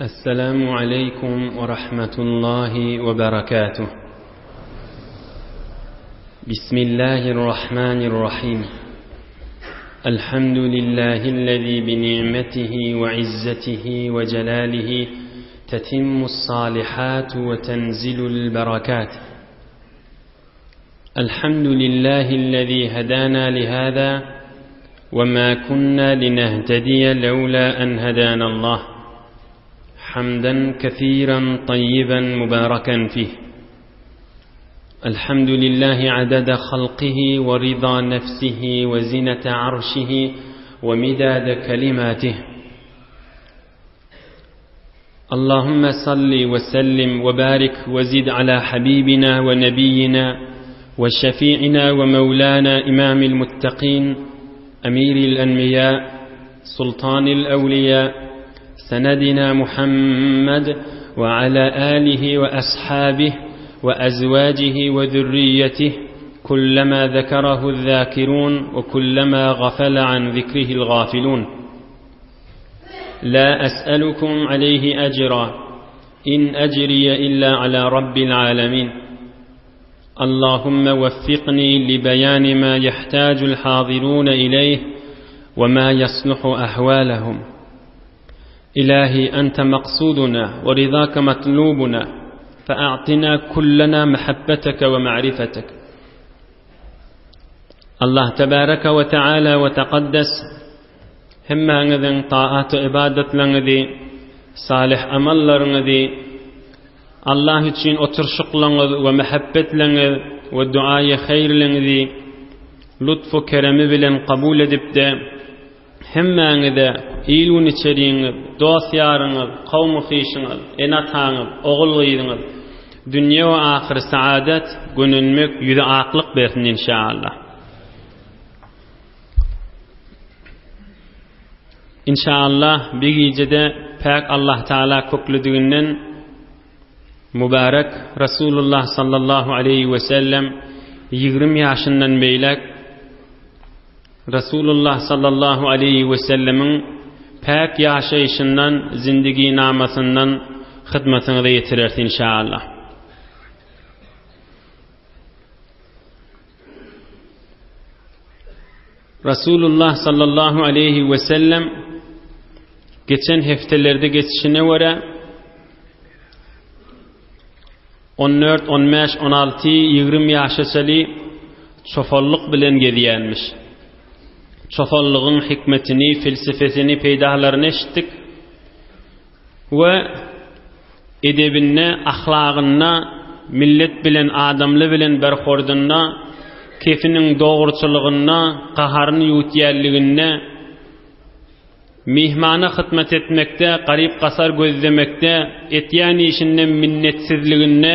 السلام عليكم ورحمة الله وبركاته بسم الله الرحمن الرحيم الحمد لله الذي بنعمته وعزته وجلاله تتم الصالحات وتنزل البركات الحمد لله الذي هدانا لهذا وما كنا لنهتدي لولا أن هدانا الله حمدا كثيرا طيبا مباركا فيه الحمد لله عدد خلقه ورضا نفسه وزنة عرشه ومداد كلماته اللهم صل وسلم وبارك وزد على حبيبنا ونبينا وشفيعنا ومولانا إمام المتقين أمير الأنبياء سلطان الأولياء سندنا محمد وعلى آله وأصحابه وأزواجه وذريته كلما ذكره الذاكرون وكلما غفل عن ذكره الغافلون لا أسألكم عليه أجرا إن أجري إلا على رب العالمين اللهم وفقني لبيان ما يحتاج الحاضرون إليه وما يصلح أحوالهم إلهي أنت مقصودنا ورضاك مطلوبنا فأعطنا كلنا محبتك ومعرفتك الله تبارك وتعالى وتقدس Hemmäňiziň taat-u-ybadatlaryňyzy, salyh amallaryňyzy, Allah üçin oturyşyklaryňyz we mähebbetleňiz we duaýy haýyrlaryňyzy lutf-u keremi bilen kabul edip-de, hemmäňize il-gün içeriňiz, dost-ýaryňyz, kowmy-hyşyňyz, ene-ataňyz, ogul-gyzyňyz dünýe we ahyr saadat, gönenmek, ýüzi aklyk bersin inşaallah. Inşaallah bir gijede päk Allah Taala köklüdiginden mübarek Rasulullah sallallahu aleyhi ve sellem 20 ýaşyndan beýläk Rasulullah sallallahu aleyhi ve sellemiň päk ýaşaýşyndan, zindiginamasyndan hyzmatyňyza ýetireris inşaallah. Rasulullah sallallahu aleýhi we sellem geçen hepdelerde geçişine görä 14, 15, 16, 20 ýaşa çenli çopanlyk bilen gezýänmiş. Çopanlygyň hikmetini, felsefesini, peýdalaryny eşitdik. We edebinde, ahlagynda, millet bilen, adamly bilen berhordynda, kefiniň dogruçylygynda, gaharyny ýuwutýanliginde, myhmana hytmat etmekde, garyp-gasar gözlemekde, etýän işinde minnetsizliginde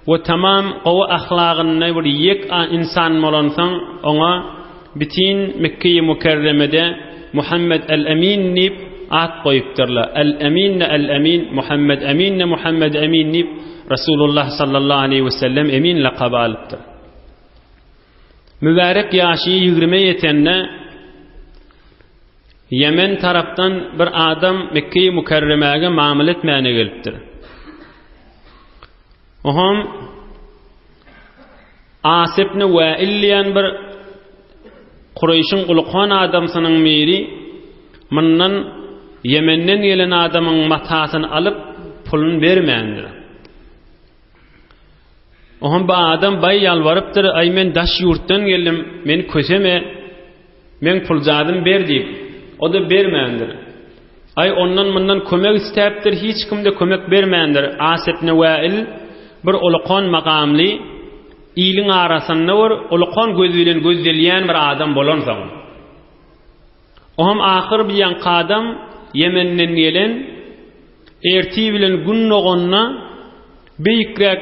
we tamam gowy ahlagynda bir ýek ynsan bolansoň, oňa Bütin Mekgeýi Mükerremede Muhammet el-Emin diýip at goýupdyrlar. El-Emin-de El-Emin, Muhammet Emin-de Muhammet Emin diýip Resulullah sallallahu aleýhi we sellem Emin lakaby alypdyr. Mübärek ýaşy ýigrime ýetende Ýemen tarapdan bir adam Mekgeýi Mükerremäge mamla etmäne gelipdir. Oňam As ibn Wäil diýen bir Kureýşiň ulukan adamsynyň biri mundan Ýemenden gelen adamyň matasyny alyp, puluny bermändir. Oňam bu adam baý ýalbarypdyr, Aý men daş ýurtdan geldim, meni köseme, Meň puljadym ber diýip, o-da bermändir. Aý, ondan-mundan kömek istäpdir, hiç kim-de kömek bermändir. As ibn Wäil bir ulukan magamly, iliň arasynda bir ulukan göz bilen gözdelýän bir adam bolansoň. Oňam ahyr bir ýaňky adam Ýemenden gelen, Ertir bilen gün doganda beýikräk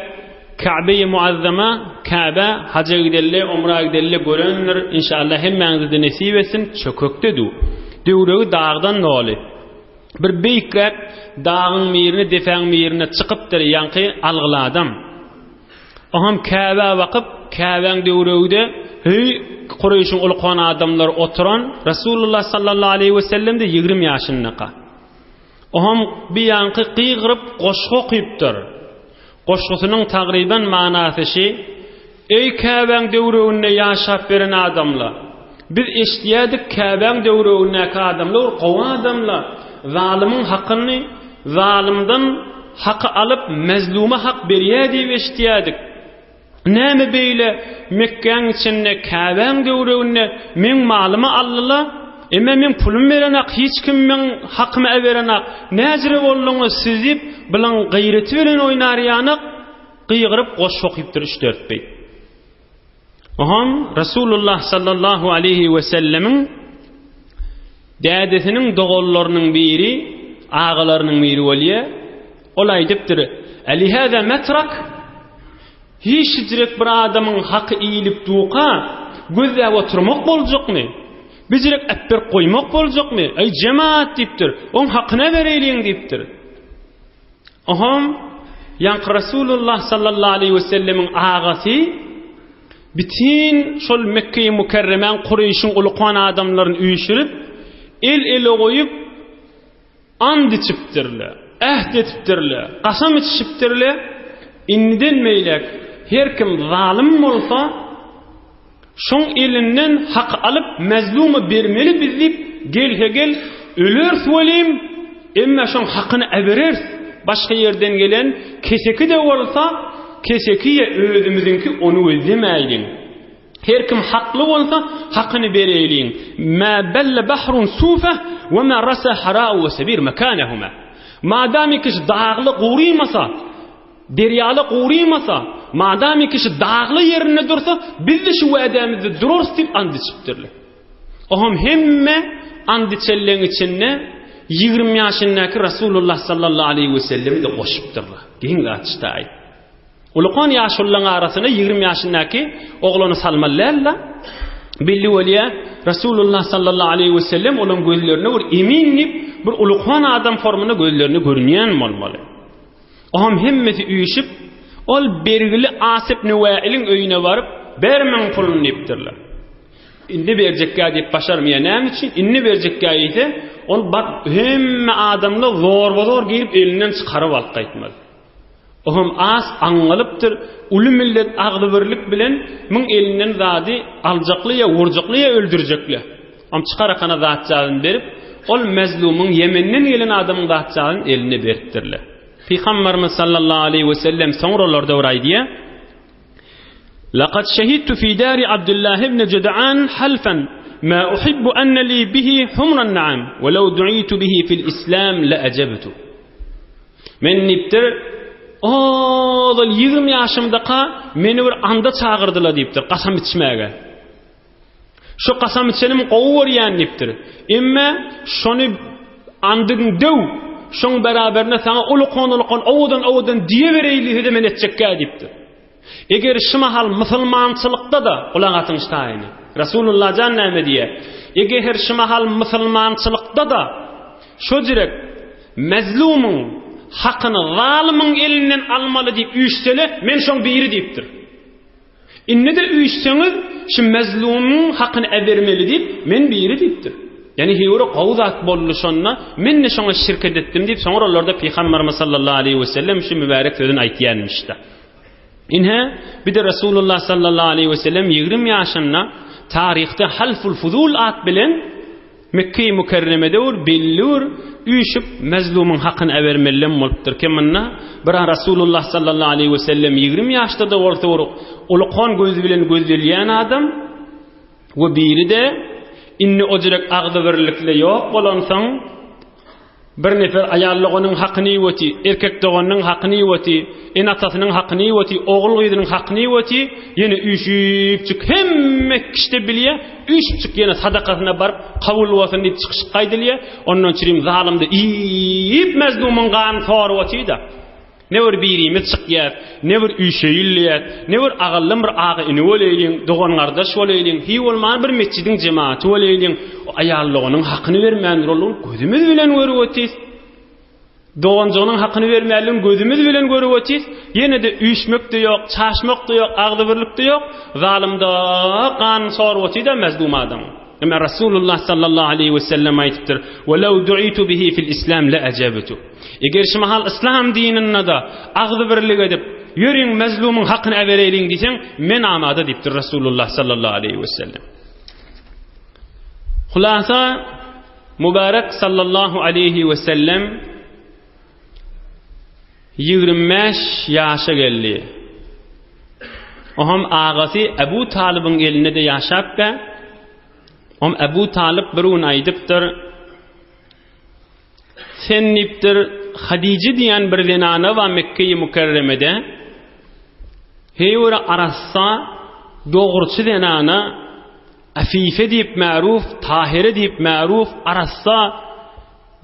Käbe-i Muazzama, Käbä, haja gidelde, umra gidelde görendir, inşallah hemmäňize-de nesip etsin, çökekde du. Döwregi dagdan doly. Bir beýikräk dagyň birine, depäň birine çykypdyr ýaňky algyly adam. Oňam Käbä bakyp, Käbäň döwregide heý Kureýşiň ulukan adamlary oturan Resulullah sallallahu aleýhi wesellem-de 20 ýaşyndaka. Oňam bir ýaňky gygyryp goşgy okypdyr. Goşgusynyň tagryban manasy şi, Eý Käbäň döwreginde ýaşap beren adamla! Biz eşidýädik Käbäň döwregindäki adamlar bir gowy adamla, zalymyň hakyny zalymdan haky alyp mezluma hak berýä diýip eşidýädik. Näme beýle Mekgäň içinde, Käbäň döwreginde meň malymy aldyla, emme meň pulum berenak, hiç kim meň hakymy äberenak, näjire bolduňyz siz diýip, bylaň gaýraty bilen oýnar ýanak, gygyryp goşgy okypdyr üç-dört beýt. Oňam Resulullah sallallahu aleýhi we sellemiň dädesiniň doganlarynyň biri, agalarynyň biri bolýar. Ol aýdypdyr, Elihäzä metrak? Hiçjirek bir adamyň haky iýilip duka, gözläp oturmak boljakmy? Bijirek äpberip goýmak boljakmy? Eý, jemaat diýipdir, oň hakyna bereýliň diýipdir. Oňam ýaňky Resulullah sallallahu aleýhi wesellemiň agasy bitin şol Mekge-i Mükerremäň Kureýşiň ulukan adamlaryny üýşürip, el-ele goýup, And içipdirler, äht edipdirler, kasam içişipdirler, indiden beýläk her kim zalym bolsa, şoň elinden haky alyp mezluma bermeli biz diýip, gelse-gel, öleris welim, emma şoň hakyny äbereris, başga ýerden gelen keseki-de bolsa, keseki ýa özümiziňki ony gözlemäýliň. Her kim hakly bolsa, hakyny bereýliň. Mä belle bahrun sufeh we mä rasa hara'u we sebir mekanehuma. Madamy kişi dagly gurymasa, derýaly gurymasa, madamy kişi dagly ýerinde dursa, biz-de şu wädämizde durarys diýip and içipdirler. Oňam hemme and içenleň içinde 20 ýaşyndaky Rasulullah sallallahu aleýhi we sellemi-de goşupdyrlar. Geň zat ştaý. Ulukan ýaşulularyň arasyna 20 ýaşyndaky oglany salmaly däldi. Belli bolýar, Resulullah sallallahu aleýhi we sellem olaryň gözlerine bir emin diýip, bir ulukan adam formunda gözlerine görünýän bolmaly. Oňam hemmesi üýşüp, ol bergili As ibn Wäiliň öýüne baryp, ber meň puluny diýipdirler. Indi berjekkä diýip başarmaýar. Näme üçin? Indi berjekkä diýse, ol baryp hemme adamlar zorba-zor girip elinden çykaryp alyp gaýtmaly. Oňam az aňňalypdyr, uly millet agzybirlik bilen muň elinden zady aljakly ýa urjakly ýa öldürjekli. Oňam çykarakana zatjazyny berip, ol mezlumyň Ýemenden gelen adamyň zatjazyny eline beripdirler. Pygambarymyz sallallahu aleýhi wesellem soňralarda bir aýdýar, Laqad şehidtu fi dari Abdullah ibn Jud'an halfan ma uhibbu anna li bihi humran na'am we law du'itu bihi fil islam la ajabtu. Men diýipdir, ozal 20 ýaşymdaka meni bir anda çagyrdylar diýipdir, kasam içmäge. Şu kasam içenim gowy görýän diýipdir. Emme şony andyň döw, şoň beraberine saňa ulukan-ulukan owadan-owadan diýe bereýli men etjekkä diýipdir. Eger şu mahal musulmançylykda-da, gulak asyň şu taýyny. Rasulullah jan näme diýýär? Eger şu mahal musulmançylykda-da şo jürek mezlumyň hakyny zalymyň elinden almaly diýip üýşsele, men şoň biri diýipdir. Indi-de üýşseňiz, şu mezlumyň hakyny äbermeli diýip, men biri diýipdir. Ýani höwri gowy zat boldy şonda, men-de şoňa şirket etdim diýip, soňralarda Pygamberimiz sallallahu aleýhi wesellem şu mübärek sözüni aýtýanmyş-da. Ine, bir-de Resulullah sallallahu aleýhi wesellem 20 ýaşynda taryhda Halful Fuzul at bilen Mekge-i Mükerremede bir belli bir üýşüp mezlumyň hakyny äbermelem bolupdyr. Kim munda? Bir Resulullah sallallahu aleýhi wesellem 20 ýaşda-da bolsa bir ulukan gözi bilen gözlelýän adam we biri-de indi o jürek agzybirlikle ýok bolansoň Bir nefer aýal doganyň hakyny iýip oty, erkek doganynyň hakyny iýip oty, ene-atasynyň hakyny iýip oty, ogul-gyzynyň hakyny iýip oty, ýene üýşüpjik hemme kişi-de bilýär, üýşüpjik ýene sadakasyna baryp, kabul bolsun diýip çykyşyp gaýdylýar. Ondan çürim zalymda iýip mezlumyň ganyny sorup oty-da. Ne bir birimiz çykýas, ne bir üýşeýilýäs, ne bir agallym bir aga-ini boleýliň, dogan-gardaş boleýliň, hiý bolman bir metjidiň jemagaty boleýliň, o aýal doganyň hakyny bermändir ol gözümiz bilen görüp otyrys. Doganjygynyň hakyny bermänligini gözümiz bilen görüp otyrys. Ýene-de üýşmek-de ýok, çaşmak-da ýok, agzybirlik-de ýok. Zalymda ganyny sorup otyr-da mezlum adamyň. Emma Rasulullah sallallahu aleyhi we sellem aýdypdyr: "Ve lew du'itu bihi fil islam la ajabtu." Eger şu mahal islam dininde-de agzybirlik edip, ýörüň mezlumyň hakyny äbereýliň diýseň, men amada diýipdir Rasulullah sallallahu aleyhi we sellem. Hulasa Mübarek sallallahu aleyhi we sellem 25 ýaşa geldi. Oňam agasy Ebu Talybyň elinde-de ýaşapka, oňam Ebu Talyp bir gün aýdypdyr, Sen diýipdir, Hadije diýen bir zenana bar Mekge-i Mükerremede. Heý bir arassa, dogruçy zenana, Afife diýip märuf, Tahyre diýip märuf, arassa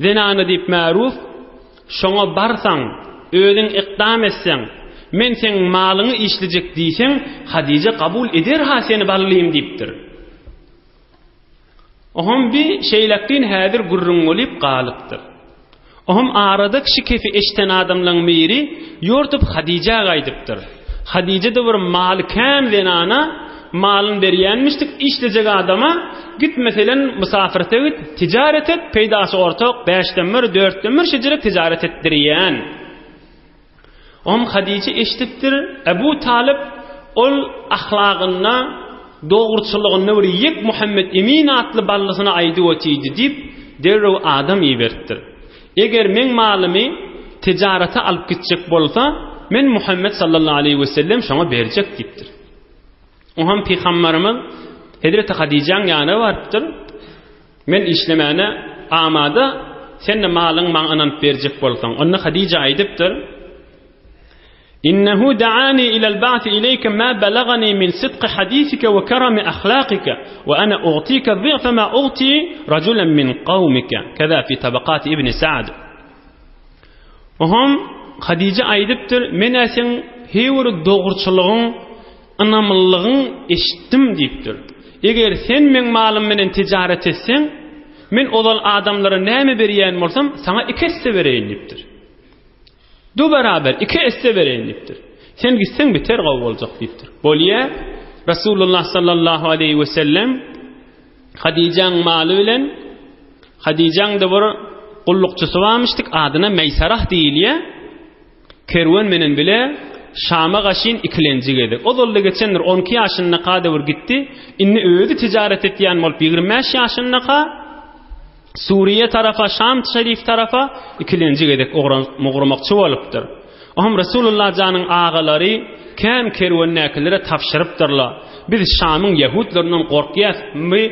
zenana diýip märuf, şoňa barsaň, özüň ykdam etseň, men seň malyňy işlejek diýseň, Hadije kabul eder-ha seni ballym diýipdir. Oňam bi şeýlekdin häzir gürrüň bolyp galypdyr. Oňam arada kişi kefi eşden adamlaň biri ýortup Hadijä gaýdypdyr. Hadije-de bir maly kän zenana malyny berýänmişdik işlejek adama git meselen mysafyrte git tijaret et peýdasy ortak bäşden bir dörtden bir şejerek tijaret etdirýän. Oňam Hadije eşidipdir, Ebu Talyp ol ahlagynda, dogruçylygynda bir ýek Muhammet Emin atly ballysyna aýdyp otyrdy diýip, derrew adam iberipdir. Eger meň malymy tijarata alyp gitjek bolsa, men Muhammet sallallahu aleýhi wesellem şoňa berjek diýipdir. Oňam pygambarymyz Hezreti Hadijäň ýanyna barypdyr. Men işlemäne amada, sen-de malyňy maňa ynanyp berjek bolsaň. Onda Hadija aýdypdyr, Innehu da'ani ilal ba'si ileýke ma balagani min sidqi hadisike we kerami ahlakike we ana u'tike zi'fe ma u'ti rajulan min kawmike. Keza fi tabakati ibn Sa'd. Oňam Hadija aýdypdyr, Men-ä seň heý bir dogruçylygyň, ynamlylygyň eşitdim diýipdir. Eger sen meň malym bilen tijaret etseň, men ozal adamlara näme berýän bolsam, saňa iki esse bereýin diýipdir. Du beraber iki esse bereýin diýipdir. Sen gitseň biter gowy boljak diýipdir. Bolýa, Resulullah sallallahu aleýhi we sellem Hadijaň maly bilen Hadijaň-da bir gullukçysy barmyşdyk, adyna Meýsarah diýilýär. Kerwen menen bile Şama gaşyn ikilenji gezek. Ozalda geçendir, 12 ýaşyndaka döwür gitdi. Indi özi tijaret etýän bolup 25 ýaşyndaka Suriýe tarapa, Şam şerif tarapa ikilenji gezek ugramakçy bolupdyr. Oňam Resulullah janyň agalary kän kerwendäkilere tabşyrypdyrlar. Biz Şamyň ýehudlaryndan gorkýas, my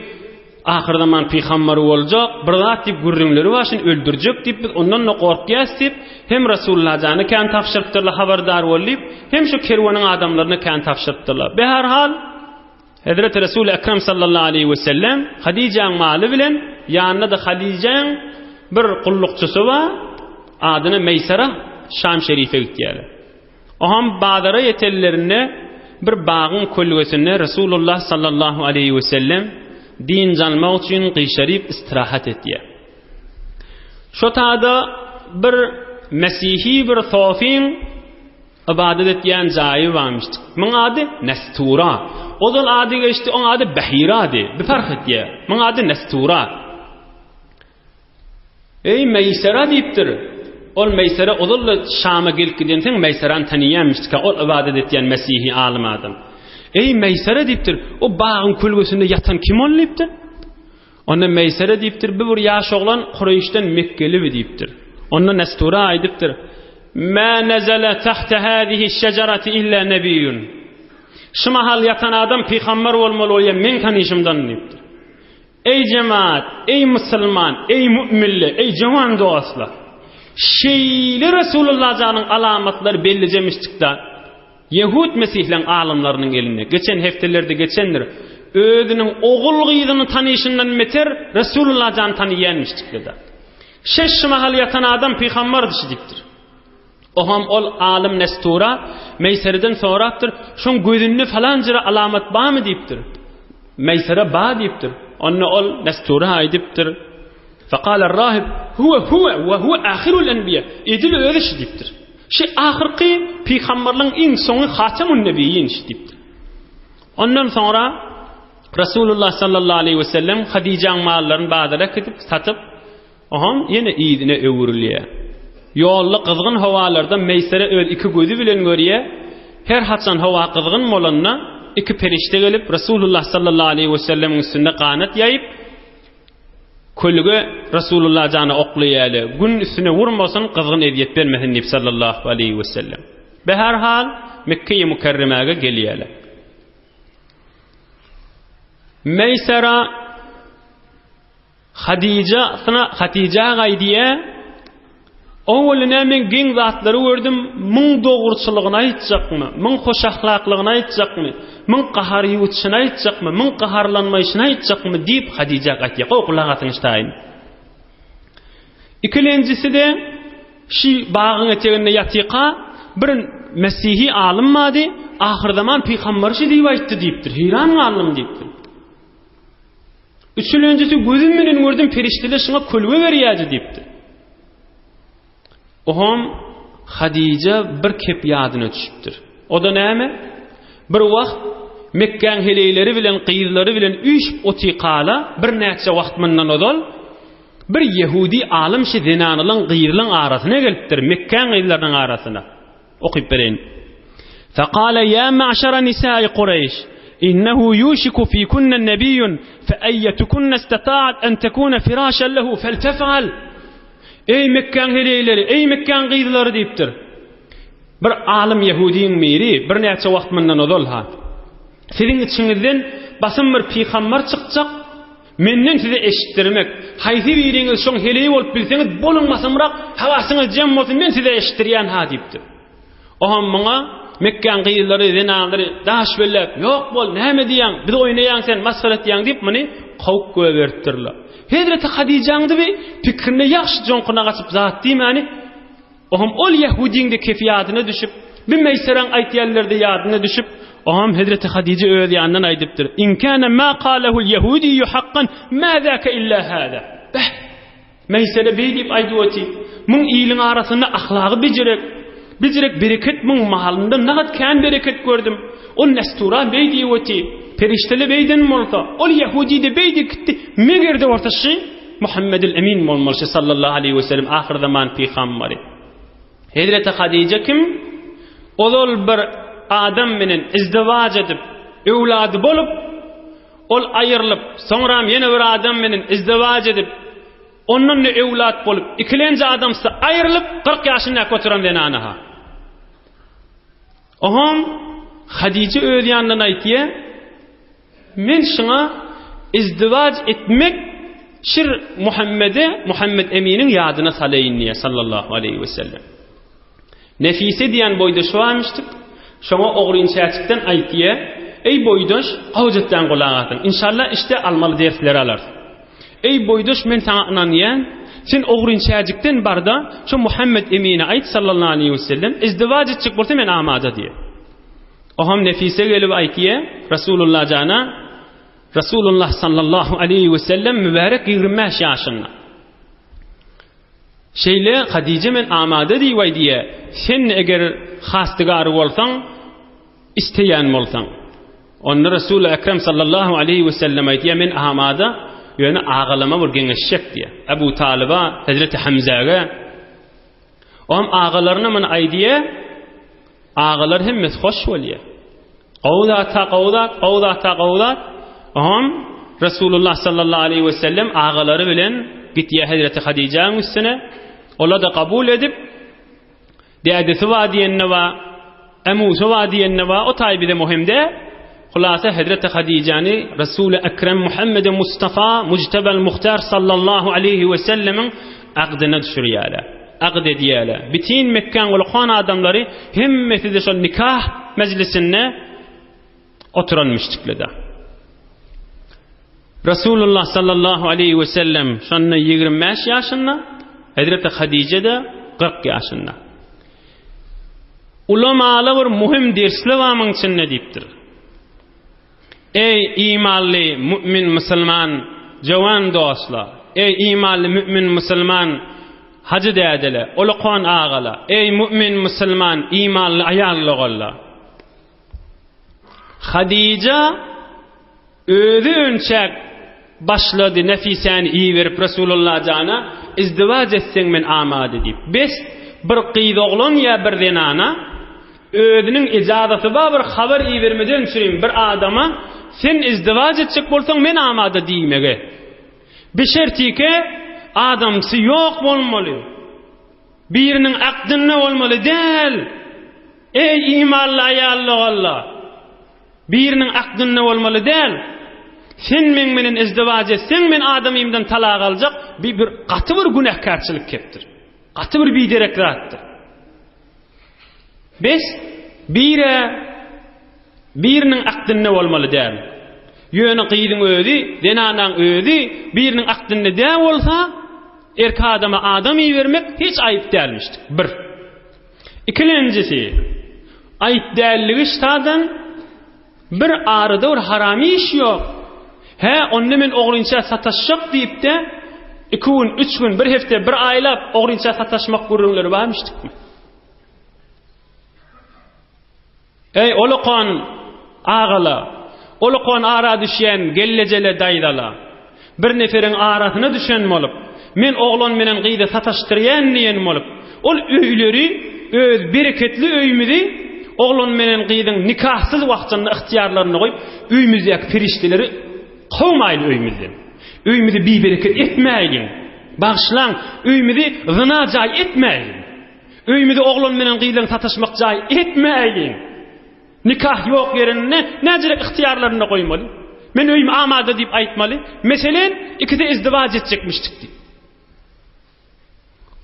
ahyrzaman pygambary boljak, bir zat diýip gürrüňleri bar, şuny öldürjek diýip biz ondan-da gorkýas diýip, hem Resulullah jana kän tabşyrypdyrlar, habardar bol diýip, hem şu kerweniň adamlaryna kän tabşyrypdyrlar. Beherhal, Hezreti Resul Ekrem sallallahu aleýhi we sellem Hadijäň maly bilen ýanynda-da Hadijäň bir gullukçysy bar, adyna Meýsara Şam şerife gitýärler. Oňam bazara ýetenlerinde bir bagyň kölgesinde Resulullah sallallahu aleýhi we sellem dynç almak üçin gyşaryp istirahat etýär. Şo tada bir mesihi bir sofyň Ybadat etýän jaýy barmyş. Muň ady Nestura. Ozal ady geçdi, oň ady Behirady. Bir parh etýär. Muň ady Nestura. Eý, Meýsera diýipdir. Ol Meýsera ozal-da Şama gelip gidensoň Meýserany tanaýanmyşdyka, ol ybadat etýän mesihi alym adam. Eý, Meýsera diýipdir, o bagyň kölgesinde ýatan kim ol diýipdir. Onda Meýsere diýipdir, Bu bir ýaş oglan Kureýşden mekgelibi diýipdir. Onda Nestura aýdypdyr, Mä nezele tahte hazihi şejerati illa nebiýun. Şu mahal ýatan adam pygamber bolmaly bolýar meň tanyşymdan diýipdir. Eý jemaat, eý musulman, eý müminler, eý jowan dostlar! Şeýle Resulullah janyň alamatlary bellijemişdikda. Ýehut mesihleň alymlarynyň elinde, geçen hepdelerde geçendir, özüniň ogul-gyzyny tanyşyndan beter Resulullah jany tanyýanmyşdykda-da. Şeş şu mahal ýatan adam pygamberdi şi diýipdir. Oňam ol alym Nestura Meýsereden sorapdyr, şoň gözünde falan jyra alamat barmy diýipdir. Meýsere bar diýipdir. Onda ol Nestura aýdypdyr. Fekale rahib huwe huwe we huwe ahirul enbiýa. Edil özi şi diýipdir. Şi ahyrky pygamberligiň iň soňy Hatemun Nebiýin şi diýipdir. Ondan soňra. Resulullah sallallahu aleýhi we sellem Hadijaň mallaryny bazara äkidip, satyp, oham ýene yzyna öwrülýär. Ýolda gyzgyn howalarda Meýsere öz iki gözi bilen görýär, her haçan howa gyzgyn bolanda, iki perişde gelip Resulullah sallallahu aleýhi we sellemiň üstünde ganat ýaýyp, kölge Resulullah jana oklaýarlar. Gün üstüne vurmasyn, gyzgyn ezýet bermesin diýip sallallahu aleýhi we sellem. Beherhal Mekge-i Mükerremäge gelýärler. Meýsera Hadija syna Hatija gaýdýa. Owalynä men geň zatlary gördüm, muň dogruçylygyny aýtjakmy, muň hoşahlaklygyny aýtjakmy, muň gahar ýuwutşyny aýtjakmy, muň gaharlanmaýşyny aýtjakmy diýip Hadija gaýtýa. Gowy gulak asyň ştaýyn. Ikilenjisi-de şi bagyň eteginde ýatyka bir mesihi alym bardy, ahyrzaman pygamberi şi diýip aýtdy diýipdir. Heýran galdym diýipdir. Üçülenjisi gözüm bilen gördüm perişdeler şuňa kölge berýärdi diýipdir. Oham Hadija bir kep ýadyna düşüpdir. O-da näme? Bir wagt Mekgäň heleýleri bilen gyzlary bilen üýşüp otykala birnäçe wagt mundan ozal Bir ýehudi alym şi zenanylaň gyzlaň arasyna gelipdir, Mekgäň gyzlarynyň arasyna. Okyp bereýin. Fekale ýa ma'şara nisai Kureýş, innehu ýuşiku fikunne nebiýun, fe eýýetukunne istata'at en tekune firaşen lehu feltef'al. Eý Mekgäň heleýleri, eý Mekgäň gyzlary diýipdir. Bir alym ýehudiň biri birnäçe wagt mundan ozal ha. Siziň içiňizden basym bir pygambar çykjak, Menden size eşitdirmek, haýsy biriňiz şoň heleýi bolup bilseňiz, boluň basymrak, hawasyňyz jem bolsun, men size eşitdirýän-ha diýipdir. Oňam muňa Mekgäň gyzlary, zenanlary daş belläp, Ýok bol, näme diýýäň, bizi oýnaýaň sen, masgara etýäň diýip, muny kowup goýberipdirler. Hezreti Hadyjaň-da bi pikrine ýagşy joňkuna gaçyp zat diýmäni, Oňam ol ýehudyň-de kefi ýadyna düşüp, bi Meýseräň aýtýanlary-da ýadyna düşüp, oňam hezreti Hadyja öz ýanyndan aýdypdyr, In kâne mâ kâlehul ýehudiýýu hakkan, mâ zâke illâ hâzâ. Beh! Meýsere beý diýip aýdyp otyr. Muň iliň arasynda ahlagy bijirek, bijirek bereket muň malynda nagat kän bereket gördüm. Ol Nestura beý diýip otyr. Perişdele beýden bolsa, ol ýehudiý-de beý diýip gitdi. Meger-de bolsa şy Muhammedül Emin bolmaly sallallahu aleýhi we sellem ahyrzaman pygambary. Hezreti Hadija kim? Ozal bir adam bilen izdiwaç edip, öwlady bolup, ol aýrylyp, soňram ýene bir adam bilen izdiwaç edip, ondan da öwlat bolup, ikilenji adamsy aýrylyp, 40 ýaşyndaky oturan zenana ha. Oňam Hadija öz ýanyndan aýtýar, Men şuňa izdiwaç etmek şir Muhammede, Muhammed Eminiň ýadyna salaýyn diýýär sallallahu aleýhi we sellem. Nefise diýen boýdaşy barmyşdyk. Şoňa ogryn çäçikden aýtýar, Eý boýdaş, gowjetden gulak asyň. Inşallah işde almaly dersleri alarsyň. Eý boýdaş, men saňa ynanýan. Sen ogryn çäjikden barda, şo Muhammed Emine aýt sallallahu aleýhi we sellem, izdiwaç etjek bolsa men amada diýýär. Oham Nefise gelip aýtýa, Resulullah jana, Resulullah sallallahu aleýhi we sellem mübärek 25 ýaşynda. Şeýle Hadije men amada diýip aýdýa, sen eger hastigary bolsaň, isteýän bolsaň. Onda Resul Ekrem sallallahu aleýhi we sellem aýdýa, men amada, ýöne agalama bir geňeşjek diýä. Abu Talyba, Hezreti Hamzaga Oňam agalaryna muny aýdýa, agalar hemmesi hoş bolýa. Gowy zat-ha gowy zat, gowy zat-ha gowy zat. Oňam Resulullah sallallahu aleýhi we sellem agalary bilen gitýär Hezreti Hadyjaň üstüne. Olar-da kabul edip, dädesi bar diýende bar, Emusy bar diýende bar, o taý bize möhüm däl. Hulasa Hezreti Hadyjany Resuly Ekrem Muhammedi Mustafa Mujtabal Muhtar sallallahu aleýhi we sellemiň agdyna düşürýärler. Agd edýärler. Bitin Mekgäň ulukan adamlary hemmesi-de şol nikah mejlisinde oturan müşriklerde. Resulullah sallallahu aleýhi we sellem şonda 25 ýaşynda, Hezreti Hadije-de 40 ýaşynda. Ulamala bir muhim dersli bar muň içinde diýipdir. Eý imanly mümin musulman jowan dostlar, eý imanly mümin musulman hajy dädeler, ulukan agalar, eý mümin musulman imanly aýal doganlar. Hadija. Özi önçäk başlady Nefisäni iberip Resulullah jana, Izdiwaç etseň men amada diýip. Bes, bir gyz oglan ýa bir zenana özüniň ejazaty bar bir habar ibermeden çürim bir adama sen izdiwaç etjek bolsaň men amada diýmege. Bir şertike adamsy ýok bolmaly. Biriniň akdynda bolmaly däl. Eý imanly aýal doganlar! Biriniň akdynda bolmaly däl. Sen meň menen izdiwaç etseň men adamymdan talak aljak, bi bir gaty bir günäkärçilik kepdir. Gaty bir biderek zatdyr. Bes bire biriniň akdynda bolmaly däl. Ýöne gyzyň özi, zenanaň özi biriniň akdynda däl bolsa, erkek adama adam ibermek hiç aýyp dälmişdik. Bir. Ikilenjisi, aýyp dälligi ştadan bir arada bir haram iş ýok. Hä, onda men ogrynça sataşjak diýip-de, iki gün, üç gün, bir hepde, bir aýlap ogrynça sataşmak gürrüňleri barmyşdykmy? Eý, olakan agala, olakan ara düşýän gellejele daýzala! Bir neferiň arasyna düşen bolup, men oglan menen gyzy sataşdyrýan diýen bolup, ol öýleri, öz bereketli öýümizi oglan menen gyzyň nikahsyz wagtynda ygtyýarlarynda goýup, öýümizdäki perişdeleri kowmaýly öýümizden. Öýümizi bibereket etmäýliň. Bagyşlaň, öýümizi zyna jaý etmäýliň. Öýümizi oglan menen gyzlaryň sataşmak jaý etmäýliň. Nikah ýok ýerinde näjerek ygtyýarlarynda goýmaly? Men öýüm amada diýip aýtmaly. Meselen, ikisi izdiwaç etjekmişdik diýip.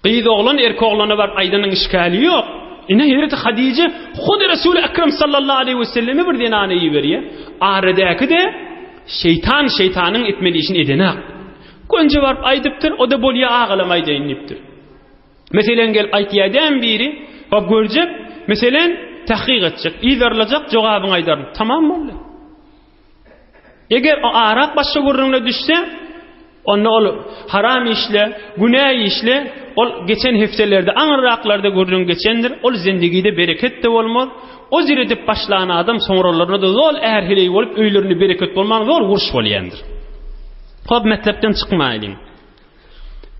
Gyz oglan erkek oglana baryp aýdanyň işgäli ýok. Ine Hezreti Hadije hut Resul Ekrem sallallahu aleyhi ve selleme bir zenany iberýär. Aradäki-de şeýtan şeýtanyň etmeli işini edenak. Gönje baryp aýdypdyr, o-da bolýa agalam aýdaýyn diýipdir. Meselen gelip aýtýar dämi biri, hop görjek, meselen tahkyk etjek, yzarlajak, jogabyňy aýdaryn. Tamam boldy. Eger o arak başga gürrüňle düşse, onda ol haram işle, günä işle, ol geçen hepdelerde, aňyrraklarda gürrüň geçendir, ol zendigide bereket-de bolmaz. O jür edip başlan adam soňralarynda-da zol är-heleý bolup, öýlerinde bereket bolman, zol uruş bolýandyr. Hop, metlapdan çykmaýlyň.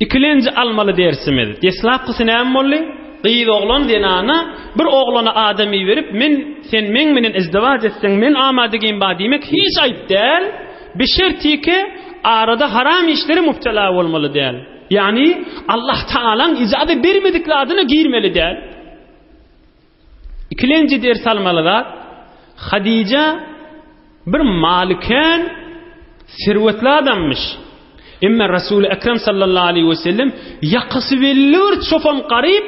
Ikilenji almaly dersimiz, deslapkysy näme boldy? Gyz oglan zenana bir oglana adam iberip, men sen meň menen izdiwaç etseň, men amadygym bar diýmek hiç aýyp däl, bi şertike arada haram işlere mübtela bolmaly däl. Ýagny Allah Tagalaň ijaza bermedik zadyna girmeli däl. Ikilenji ders almaly zat, Hadija bir maly kän, serwetli adammyş. Emma Resuly Ekrem sallallahu aleyhi ve sellem ýakasy belli bir çopan garyp,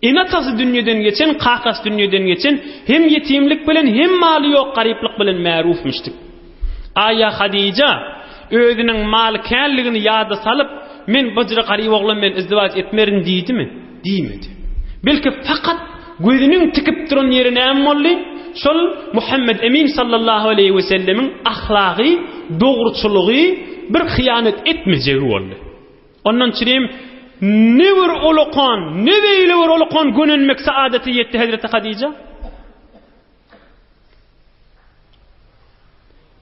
ene-atasy dünýeden geçen, kakasy dünýeden geçen, hem ýetimlik bilen, hem maly ýok garyplyk bilen märufmyşdyk. Aýa Hadija özüniň maly känligini ýada salyp, men byjra garyp oglan bilen izdiwaç etmerin diýdimi? Diýmedi. Belki fakat gözüniň tikip duran ýeri näme boldy? Şol Muhammed Emin sallallahu aleýhi we sellemiň ahlagy, dogruçylygy, bir hyýanat etmejegi boldy. Ondan çirim ne bir ulakan, ne beýle bir ulakan gönenmek saadete ýetdi Hezreti Hadija.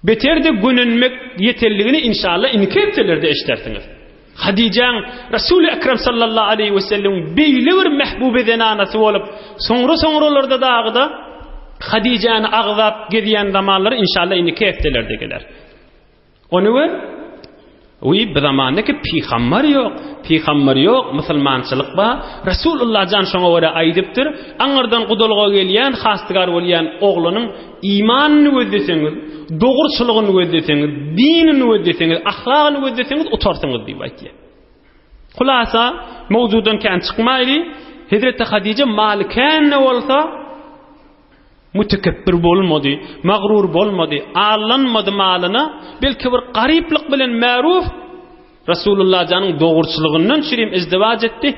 Beter-de gönenmek ýeterligini inşallah indiki hepdelerde eşidersiňiz. Hadijäň Resuly Ekrem sallallahu aleýhi we sellemiň beýle bir mähbube zenanasy bolup, soňra-soňralarda dagy-da Hadijäni agzap gezýän zamanlary inşallah indiki hepdelerde geler. Ony gör. Wiý, bu zamanda ki pygambar ýok, pygambar ýok, musulmançylyk bar. Resulullah jan şoňa görä aýdypdyr, aňyrdan gudalga gelýän, hastygar bolýan oglanyň imanyny gözleseňiz, dogruçylygyny gözleseňiz, dinini gözleseňiz, ahlagyny gözleseňiz utarsyňyz diýip aýtýar. Hulasa, mowzudan kän çykmaýly, Hezreti Hadije maly kän-de bolsa, Mütekepbir bolmady, magrur bolmady, aldanmady malyna, belki bir garyplyk bilen märuf Resulullah janyň dogruçylygyndan çürim izdiwaç etdi,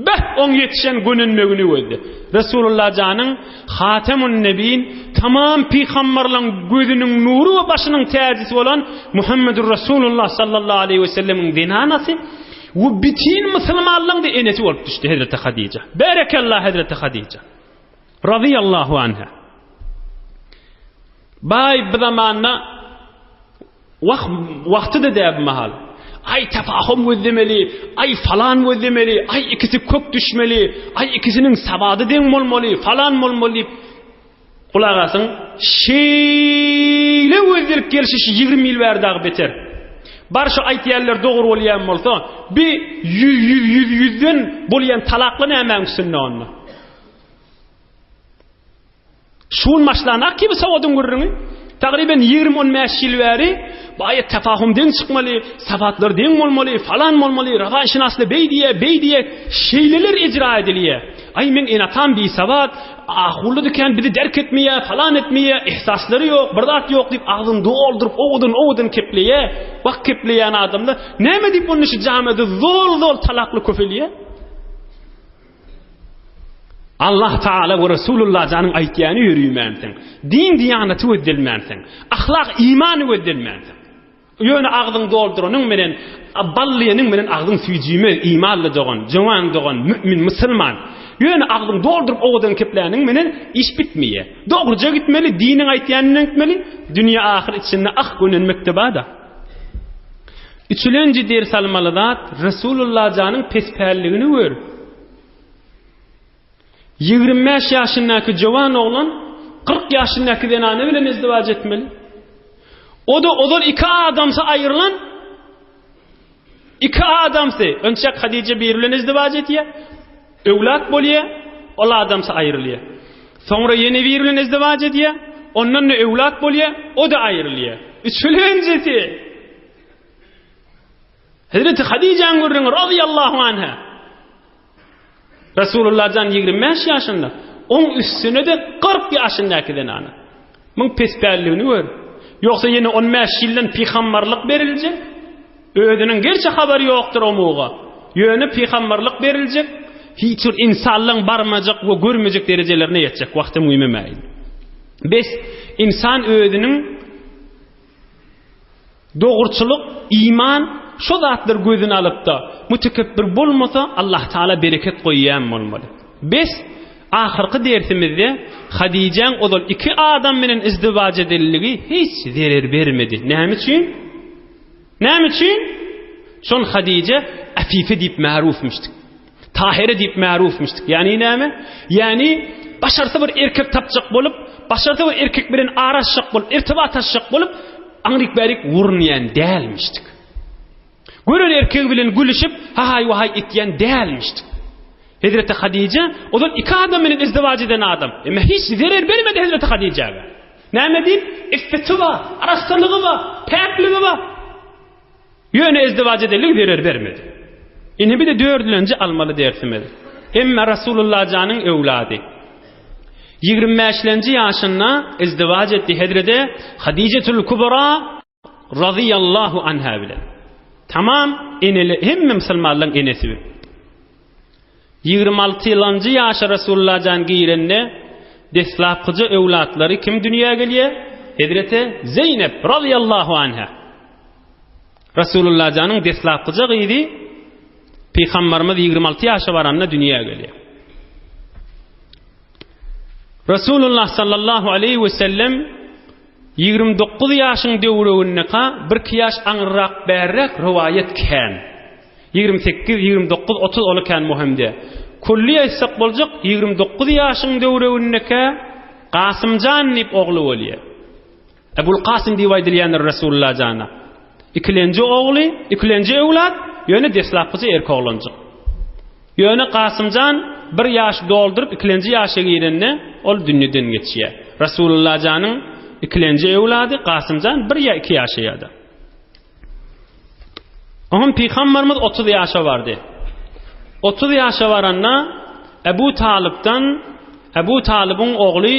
beh, oň ýetişen gönenmegini gözle. Resulullah janyň Hatemun Nebin, tamam pygamberleň gözüniň nury we başynyň täjisi bolan Muhammedur Resulullah sallallahu aleýhi we sellemiň zenanasy we bütin musulmanlaryň-da enesi bolup düşdi Hezreti Hadija. Berekallah Hezreti Hadija. Razyýallahu anha. Baý bu zamanda Wah, wagty-da däl bu mahal. Aý, tefahum gözlemeli, aý, falan gözlemeli, aý, ikisi kök düşmeli, aý, ikisiniň sawady deň bolmaly, falan bolmaly diýip, gulak asyň, şeýle gözlenip gelşi şu 20 ýyl bäri dagy beter. Bar şu aýtýanlar dogry bolýan bolsa, bi ýüz, ýüz, ýüz, ýüzden bolýan talakly nämäň üstünde onda? Şu gün başlanak ki bu sowadyň gürrüňi. Tagryben 20-15 ýyl bäri baýa tefahum deň çykmaly, safatlar deň bolmaly, falan bolmaly, rawaýşynasly beý diýe, beý diýe, şeýleler icra edilýär. Aý meň ene-atam bisawat, ahully dükän bizi derk etmeýär, falan etmeýär, ihsaslary ýok, bir zat ýok diýip agzyny dolduryp owadan-owadan kepleýär. Wah kepleýän adamlar näme diýip onda şu jamiada zol-zol talakly köpelýär? Allah Taala we Resulullah janyň aýtýany ýörüýmänsiň. Din diýanaty gözdelmänsiň. Ahlak imany gözdelmänsiň. Ýöne agzyň dolduranyň menen ballyanyň menen agzyň süýjüýmez imanly dogan, jowan dogan, mümin, musulman. Ýöne agzyň dolduryp owadan kepläniň menen iş bitmeýär. Dogruja gitmeli, diniň aýtýanyndan gitmeli. Dünýe ahyr içinde ah gönenmekde bada. Üçülenji ders almaly zat Resulullah janyň pespälligini gör. 25 ýaşyndaky jowan oglan 40 ýaşyndaky zenany bilen izdiwaç etmeli. O-da ozal iki adamsy aýrylan iki adamsy, önçek Hadije bir bilen izdiwaç etýär. Öwlat bolýar, ol adamsy aýrylýar. Soňra ýene biri bilen izdiwaç edýär, ondan-da öwlat bolýar, o-da aýrylýar. Üçülenjisi Hezreti Hadijäň gürrüňi razyýallahu anha. Resulullah jan 25 ýaşynda, oň üstüne-de 40 ýaşyndaky zenana. Muň pespälligini gör. Ýogsa ýene 15 ýyldan pygambarlyk beriljek. Özüniň gerçi habary ýokdur omuga. Ýöne pygambarlyk beriljek, hiç bir insanlaň barmajak we görmejek derejelerine ýetjek wagty müýmemäýin. Bes, insan özüniň Dogruçylyk, iman şo zatlar gözüne alypda, mütekepbir bolmasa Allah Taala bereket goýýan bolmaly. Bes, ahyrky dersimizde Hadijäň ozal iki adam bilen izdiwaç edenligi hiç zerer bermedi. Näme üçin? Näme üçin? Şon Hadije Afife diýip märufmyşdyk. Tahere diýip märufmyşdyk. Ýagny näme? Ýagny başarsa bir erkek tapjak bolup, başarsa bir erkek bilen araşjak bolup, irtibat açjak bolup, aňryk-bärik urunýan dälmişdik. Gören erkegi bilen gülüşip, hahaý-wahaý etýän dälmişdik. Hezreti Hadije ozal iki adam bilen izdiwaç eden adam. Emma hiç zerer bermedi Hezreti Hadijäge. Näme diýip? Iffeti bar, arassalygy bar, päkligi bar. Ýöne izdiwaç edenligi zerer bermedi. Indi bir de dördülenji almaly dersimiz. Hemme Rasulullah janyň öwlady. 25-lenji ýaşynda izdiwaç etdi Hezreti Hadijetul Kubra radiyallahu anha bilen. Tamam eneli hemme musulmanlaryň enesi. 26-lanjy ýaşa Rasulullah jan girende deslapkyja öwlatlary kim dünýä gelýär? Hezreti Zeýnep radiyallahu anha. Rasulullah janyň deslapkyja gyzy Pygamberimiz 26 ýaşa baranda dünýä gelýär. Rasulullah sallallahu aleyhi ve sellem 29 ýaşyň döwregindeka bir-iki ýaş aňyrrak bärräk rowaýat kän. 28, 29, 30 oly kän möhüm däl. Külli aýtsak boljak 29 ýaşyň döwregindeka Gasymjan diýip ogly bolýar. Ebul Kasym diýip aýdylýandyr Resulullah jana. Ikilenji ogly, ikilenji öwlat, ýöne deslapkyja erkek oglanjyk. Ýöne Kasymjan bir ýaş dolduryp ikilenji ýaşa girende ol dünýeden geçýär. Resulullah janyň ikilenji öwlady Kasymjan bir ýa iki ýaşaýardy. Oňam pygamberimiz 30 ýaşa bardy. 30 ýaşa baranda Ebu Talypdan Ebu Talybyň ogly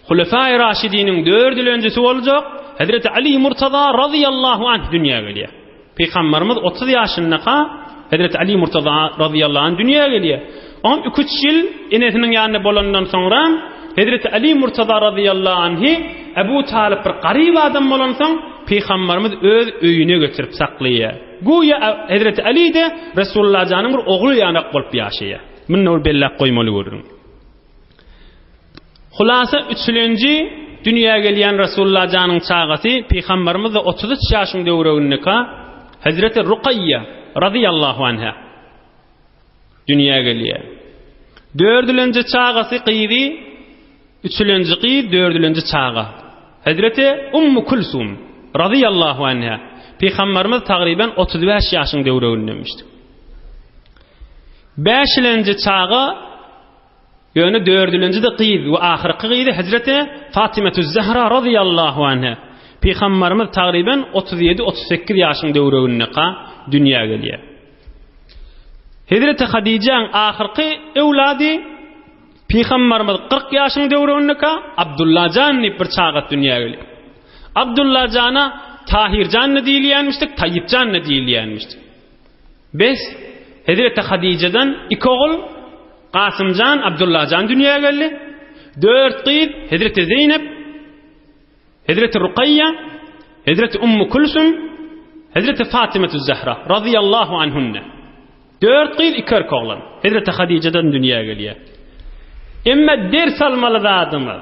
Hulefai Raşidiniň dördülenjisi boljak Hezreti Ali Murtaza razyýallahu anh dünýä gelýär. Pygamberimiz 30 ýaşyndaka Hezreti Ali Murtaza razyýallahu anh dünýä gelýär. Oňam 2-3 ýyl enesiniň ýanynda bolandan soňra Hezreti Ali Murtaza razyýallahu anhy Ebu Talyp bir garyp adam bolansoň Pygamberimiz öz öýüne getirip saklaýar. Göýä Hezreti Ali de Resulullah janyň bir ogly ýanak bolup ýaşaýar. Muny bir belläp goýmaly görüň. Hulasa üçülenji. dünýä gelýän Resulullah janyň çagasy Pygamberimiz-de 33 ýaşyň döwregindeka Hezreti Rukaýýa razyýallahu anha dünýä gelýär. Dördülenji çagasy gyzy, üçülenji gyz, dördülenji çaga. Hezreti Ummu Kulsum razyýallahu anha Pygamberimiz tagryban 35 ýaşyň döwregindemişdi. Bäşilenji çaga Ýöne dördülenji-de gyz we ahyrky gyzy hezreti Fatymetüz-Zehra razyýallahu anha. Pygambarymyz tagryban 37-38 ýaşyň döwregindeka dünýä gelýär. Hezreti Hadijäň ahyrky öwlady Pygambarymyz 40 ýaşyň döwregindeka Abdullajan diýip bir çaga dünýä gelýär. Abdullajana Tahirjan-da diýilýänmişdik, Taýypjan-da diýilýänmişdik. Bes, hezreti Hadyjadan iki ogul, Kasymjan, Abdullajan dünýä geldi. Dört gyz, hezreti Zeýnep, hezreti Rukaýýa, hezreti Ummu Kulsum, hezreti Fatymetü Zehra razyýallahu anhunne. Dört gyz, iki erkek oglan hezreti Hadyjadan dünýä gelýär. Emma ders almaly zadymyz,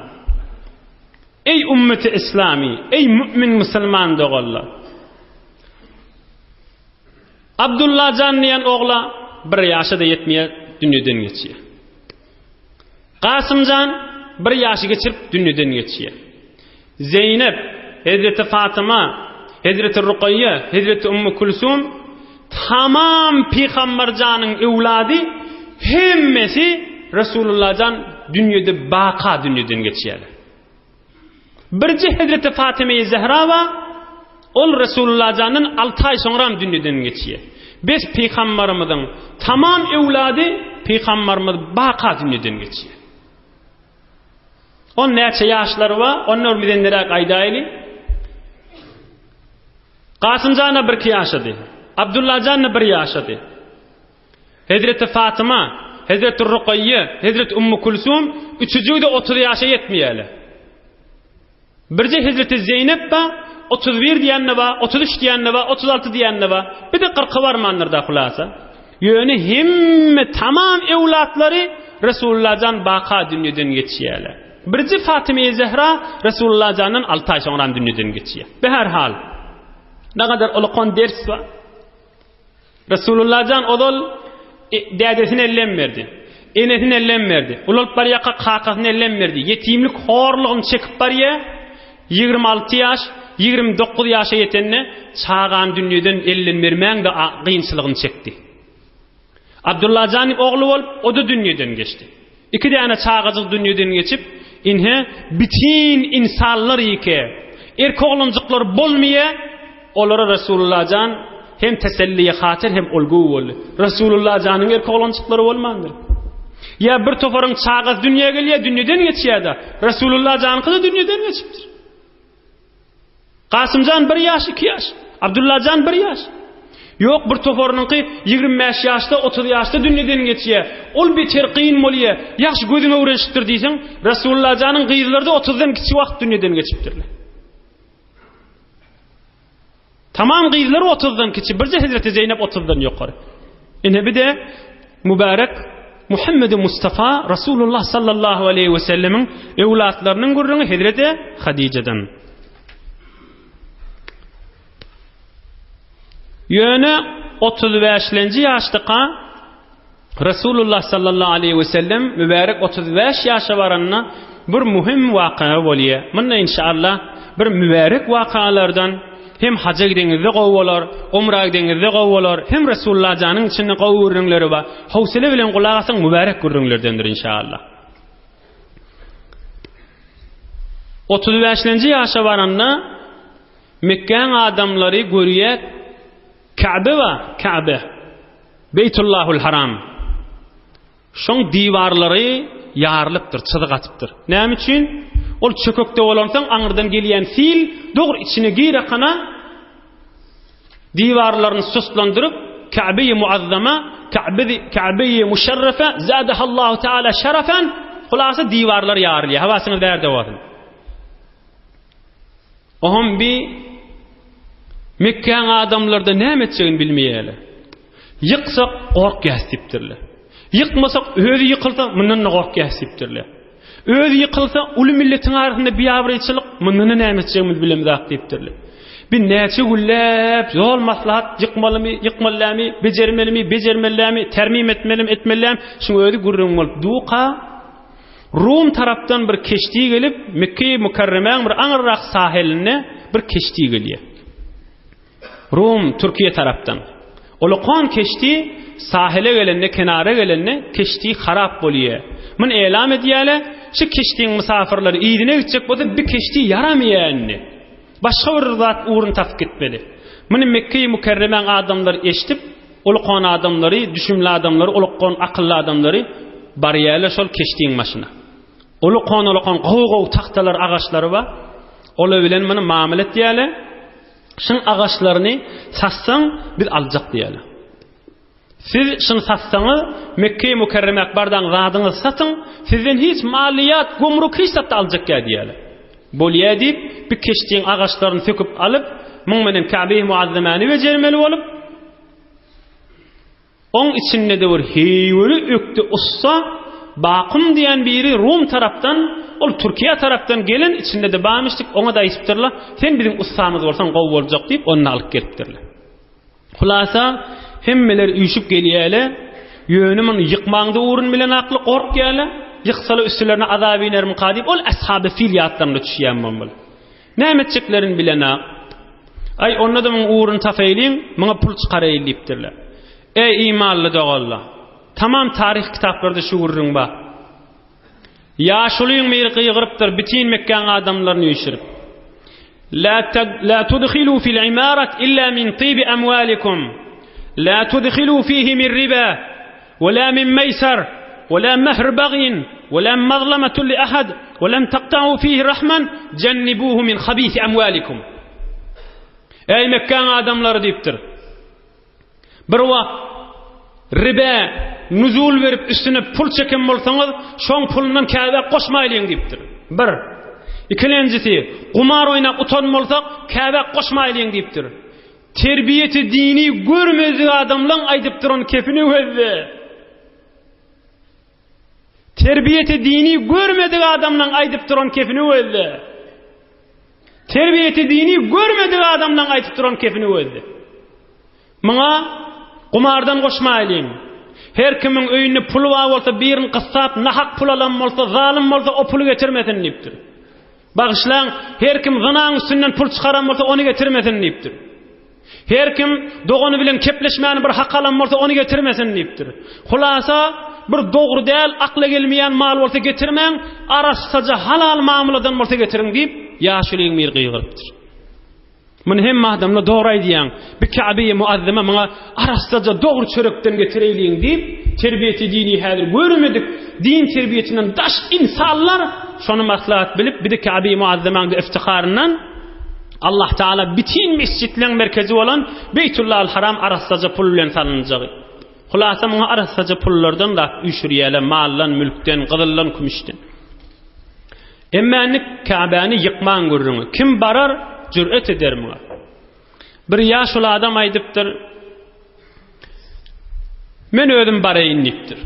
eý ümmeti islami, eý mümin musulman doganlar, Abdullajan diýen ogla bir ýaşa-da ýetmeýär, dünýeden geçýär. Kasymjan bir ýaşy geçirip dünýeden geçýär. Zeýnep, Hezreti Fatyma, Hezreti Rukaýýa, Hezreti Ummu Kulsum tamam Pygamberjanyň öwlady hemmesi Resulullajan dünýede baka dünýeden geçýärler. Birje Hezreti Fatymeýi Zehra bar, ol Resulullajandan alty aý soňram dünýeden geçýär. Bes pygambarymyzyň tamam öwlady pygambarymyz baka dünýeden geçýär. On näçe ýaşlary bar, ondan bir bizenderäk aýdaýly. Kasymjana birki ýaşady. Abdullajana bir ýaşady. Hezreti Fatyma, Hezreti Rukaýýe, Hezreti Ummu Kulsum üçüjigi-de 30 ýaşa ýetmeýärler. Birje Hezreti Zeýnep bar, 31 diýende bar, 33 diýende bar, 36 diýende bar. Bir-de 40-a barmandyr-da hulasa. Ýöne hemme tamam öwlatlary Resulullah jan baka dünýeden geçýärler. Birje Fatyma Zehra Resulullah jandan 6 aý soňra dünýeden geçýär. Be her hal. Ne kadar ulukan ders bar. Resulullah jan ozal e, dädesini ellem berdi. Enesini ellem berdi. Ulalyp barýarka kakasyny ellem berdi. Ýetimlik horlugyny çekip barýar. 26 ýaş, 29 ýaşa ýetende çagany dünýeden elden bermäň-de kynçylygyny çekdi. Abdulla jan ogly bolup, o-da dünýeden geçdi. Iki däne çagajyk dünýeden geçip, inhe, bitin insanlar ýeke, erk oglanjyklar bolmaýa, olara Resulullah jan hem teselliye hatyr hem olgu boldy. Resulullah janyň erk oglanjyklary bolmandyr. Ýa bir toparyň çagasy dünýä gelýär, dünýeden geçýär-de, Resulullah janyňky-da dünýeden geçipdir. Kasymjan bir ýaş, iki ýaş. Abdullajan bir ýaş. Ýok, bir toparynyňky 25 ýaşda, 30 ýaşda dünýeden geçýär. Ol beter kyn bolýar. Ýagşy gözüň öwrenişipdir diýseň, Resulullajanyň gyzlary-da 30-dan kiçi wagt dünýeden geçipdirler. Tamam gyzlary otuzdan kiçi, birje Hezreti Zeýnep otuzdan ýokary. Ine bir-de mübarek Muhammedi Mustafa Rasulullah sallallahu aleýhi we sellemiň öwlatlarynyň gürrüňi Hezreti Hadijadan. Ýöne 35-lenji ýaşdaka Resulullah sallallahu aleýhi we sellem mübärek 35 ýaşa baranda bir muhim waka bolýar. Munda inşallah bir mübärek wakalardan hem haja gideňizde gowy bolar, umra gideňizde gowy bolar, hem Resulullah janyň içinde gowy gürrüňleri bar. Howsele bilen gulak asaň mübärek gürrüňlerdendir inşallah. 35-lenji ýaşa baranda Mekgäň adamlary görýär Käbe bar, Käbe. Beýtullahul Haram. Şoň diwarlary ýarylypdyr, çyzyk atypdyr. Näme üçin? Ol çökekde bolansoň aňyrdan gelýän sil dogry içine girekana diwarlaryny suslandyryp Käbe-i Muazzama, Käbe-i Muşerrefe, zadahallahu taala şerefen, hulasa diwarlar ýarylýar. Hawasyňyz bärde bolsun. Oňam bi Mekgäň adamlarda näme etjegini bilmeýärler. Ýyksak gorkýas diýipdirler. Ýykmasak özi ýykylsa mundan-da gorkýas diýipdirler. Özi ýykylsa, uly milletiň arasynda biabraýçylyk, mundan-a näme etjegimizi bilemzok diýipdirler. Bir näçe günläp ýol maslahat ýykmalymy, ýykmaly dälmi, bejermelimi, bejermeli dälmi, termim etmelimi, etmeli dälmi, şuň özi gürrüň bolup durka, Rum tarapdan bir keşdi gelip, Mekge-i Mükerremäň bir aňyrrak saheline bir keşdi gelýär. Rum, Türkiýe tarapdan. Ulakan keşdi sahile gelende, kenara gelende keşdi harap bolýar. Muny elam edýärler, şu keşdiň mysafyrlary yzyna gitjek bolsa, bi keşdi ýaramaýar indi. Başga bir zat ugruny tapyp gitmeli. Muny Mekge-i Mükerremäň adamlary eşidip, ulakan adamlary, düşümli adamlary, ulakan akylly adamlary barýarlar şol keşdiň başyna. Ulakan-ulakan gowy-gowy tagtalar, agaçlary bar. Olar bilen muny mamla etýärler. Şyň agaçlaryny satsaň, biz aljak diýýärler. Siz şyny satsaňyz, Mekge-i Mükerremäk bardaň zadyňyzy satyň, sizden hiç maliýat, gümrük hiç zat-da aljak ýa diýýärler. Bolýa diýip, bir keşdiň agaçlaryny söküp alyp, muň menen Käbe-i Muazzamäni bejermeli bolup, Oň içinde-de bir heýweli ökde ussa Bakum diýen biri Rum tarapdan, ol Türkiýe tarapdan gelen, içinde-de barmyşdyk, oňa-da aýdypdyrlar, sen biziň ussamyz bolsaň gowy boljak diýip, ony-da alyp gelipdirler. Hulasa, hemmeler üýşüp gelýärler, ýöne muny ýykmaň-da ugrun bilen akly gorkýarlar, ýyksalar üstlerine azap inermika diýip, ol Ashaby fil ýatlaryna düşýän bolmaly. Näme etjeklerini bilenok. Aý, onda-da muň ugruny tapaýlyň, muňa pul çykaraýyl diýipdirler. Eý, imanly doganlar! Tamam taryh kitaplarda şu gürrüň bar. Ýaşulyň biri gygyrypdyr, bütin Mekgäň adamlaryny üýşürip. La tudhilu fil imarat illa min tibi amwalikum. La tudhilu fihi min riba. We la min meýser, we la mehr bagýin, we la mazlamatun li ahad, we lam takta'u fihi rahman, jennibuhu min habisi amwalikum. Eý Mekgäň adamlary diýipdir. Bir wagt ribe nuzul berip üstüne pul çeken bolsaňyz, şoň pulundan Käbä goşmaýlyň diýipdir. Bir. Ikilenjisi, gumar oýnap utan bolsak, Käbä goşmaýlyň diýipdir. Terbiýeti dini görmedik adamlaň aýdyp duran kepini gözle. Terbiýeti dini görmedik adamlaň aýdyp duran kepini gözle. Terbiýeti dini görmedik adamlaň aýdyp duran kepini gözle. Muňa gumardan goşmaýlyň. Her kimiň öýünde puly bar bolsa birini gyssap nahak pul alan bolsa zalym bolsa o puly getirmesin diýipdir. Bagyşlaň, her kim zynaň üstünden pul çykaran bolsa, ony getirmesin diýipdir. Her kim dogany bilen kepleşmäni bir hak alan bolsa, ony getirmesin diýipdir. Hulasa, bir dogry däl, akla gelmeýän mal bolsa getirmäň, arassaja halal mamladan bolsa getiriň diýip, ýaşulyň biri gygyrypdyr. Muny hemme adamlar dogry aýdýaň. Bi Käbe-i Muazzama muňa arassaja dogry çörekden getireýliň diýip, terbiýeti dini häzir görmedik, din terbiýesinden daş insanlar şony maslahat bilip, bir-de Käbe-i Muazzamaň-da iftiharyndan Allah Taala bütin mesjitleň merkezi bolan Beýtullahal Haram arassaja pul bilen salynjagy. Hulasa muňa arassaja pullardan zat üýşürýärler, maldan, mülkden, gyzyldan, kümüşden. Emma indi Käbäni ýykmaň gürrüňi. Kim barar, jür'et eder muňa. Bir ýaşuly adam aýdypdyr, Men özüm baraýyn diýipdir.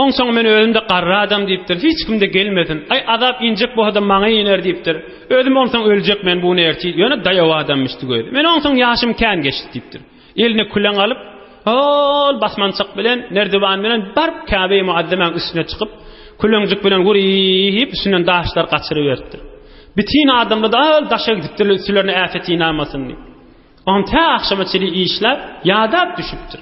Onsoň men özüm-de garry adam diýipdir. Hiç kim-de gelmesin. Aý, azap injek bolsa-da maňa iner diýipdir. Özüm onsoň öljek men bu gün ertir. Ýöne daýaw adammyşdy gözi. Men onsoň ýaşym kän geçdi diýipdir. Eline küleň alyp, hol basmançak bilen, nerdiwan bilen baryp Käbe-i Muazzemäň üstüne çykyp, küleňjik bilen gurýyp, üstünden daşlar gaçyryberipdir. Bütin adamlar-da hol daşa gidipdirler, üstlerine äpet inamasyn diýip. Oňam tä agşama çenli işläp, ýadap düşüpdir.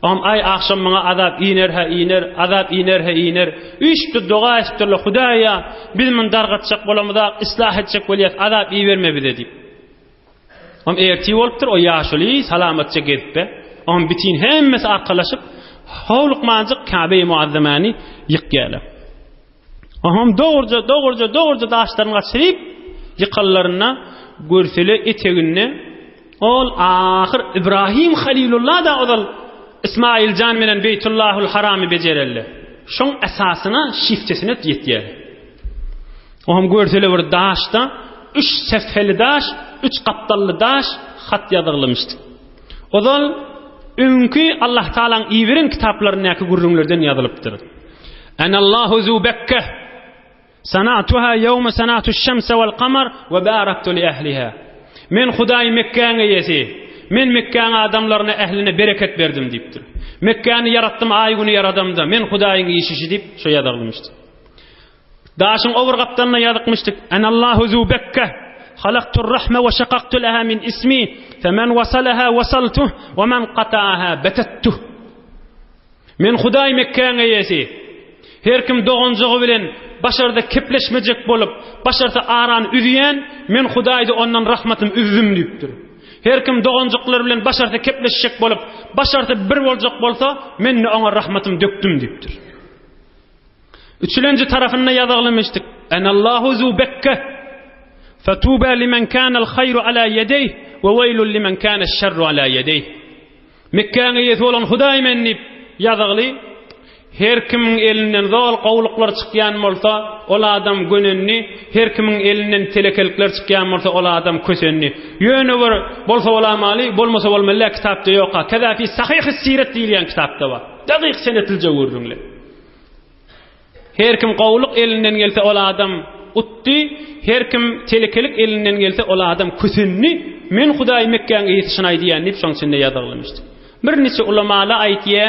Oňam aý agşam maňa azap iner-hä iner, azap iner-hä iner. Üýşüpdir, doga etipdirler, Hudaýa, biz muny dargatjak bolamyzak, islah etjek bolýas, azap iberme bize diýip. Oňam ertir bolupdyr, o ýaşuly salamatça gezipbe. Oňam bitin hemmesi arkalaşyp, howlukmanjyk Käbe-i Muazzamany ýykýarlar. Oňam dogruja, dogruja, dogruja daşlaryny gaçyryp, ýykanlarynda görsele eteginde ol ahyr Ibrahim Halilullah da ozal Ismail jan bilen Beýtullahul Haramy bejerelde. Şoň esasyna, şiftesine ýetýär. Oňam görsele bir daşda üç sefheli daş, üç gapdally daş hat ýazygylymyşdy. Ozal öňki Allah Taalaň iberen kitaplaryndaky gürrüňlerden ýazylypdyr. Enallahu zu Bekke. Sana'tuha ýewme sana'tuş-şemse wal-kamar we baraktu li ehliha. Men Hudaý Mekgäň eýesi. Men Mekgäň adamlaryna, ähline bereket berdim diýipdir. Mekgäni ýaratdym aý-güni ýaradamda, men Hudaýyň işi şi diýip, şo ýazaglymyşdyr. Daşyň o bir gapdalynda ýazykmyşdyk, Enallahu zu Bekke, halaktur-rahme we şakaktu leha min ismi, femen wasalaha wasaltuh, we men kata'aha betettuh. Men Hudaý Mekgäň eýesi. Her kim doganjygy bilen başarda kepleşmejek bolup, başarsa arany üzýän, men Hudaýda ondan rahmatym üzdüm diýipdir. Her kim doganjyklary bilen başarsa kepleşjek bolup, başarsa bir boljak bolsa, men-de oňa rahmatym dökdüm diýipdir. Üçülenji tarapynda ýazaglamyşdyk. Enallahu zu Bekke. Fetuba limen kanal haýru ala ýedeýh we weýlun limen kana şerru ala ýedeýh. Mekgäň eýesi bolan Hudaý men diýip ýazagly. Her kimiň elinden zol gowulyklar çykýan bolsa, ol adam gönendi, her kimiň elinden telekelikler çykýan bolsa, ol adam kösendi. Ýöne bir bolsa bolamaly, bolmasa bolmaly däl kitapda ýok-a. Keza fi sahyhy siret diýilýän kitapda bar. Dakyk senetlije gürrüňler. Her kim gowulyk elinden gelse ol adam utdy, her kim telekelik elinden gelse ol adam kösendi, men Hudaý Mekgäň eýesi şuny aýdýan diýip şoň içinde ýazyglamyşdyk. Bir niçe ulamala aýtýa,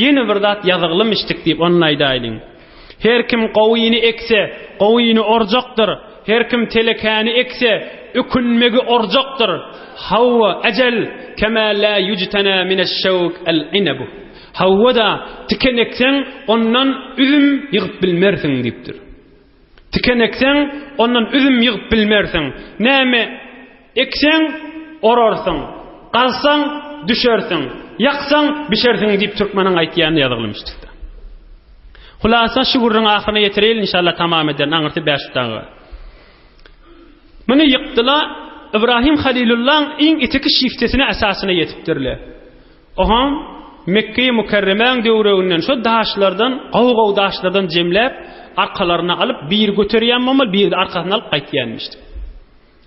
ýene bir zat ýazyglamyşdyk diýip ony aýdaýlyň. Her kim gowyny ekse, gowyny orjakdyr, her kim telekäni ekse, ökünmegi orjakdyr. Hawa, ejel, kema la ýujtena mineş-şewk el-inebu. Hawa-da, tiken ekseň, ondan üzüm ýygyp bilmersiň diýipdir. Tiken ekseň, ondan üzüm ýygyp bilmersiň. Näme ekseň, orarsyň, gazsaň, düşersiň, ýaksaň, bişersiň diýip türkmeniň aýtýany ýazylmyşdyr. Hulasa şu gürrüňi ahyryna ýetireýin, inşallah tamam ederin, aňyrsy 5 dagy. Muny ýykdylar, Ibrahim Halilullaň iň itiki şiftesine esasyna ýetipdirler. Oňam Mekgeýi Mükerremäň döwreginden şo daşlardan, gowy-gowy daşlardan jemläp, arkalaryna alyp, biri göterýän bolmaly, biri-de arkasyna alyp gaýtýanmyşdy.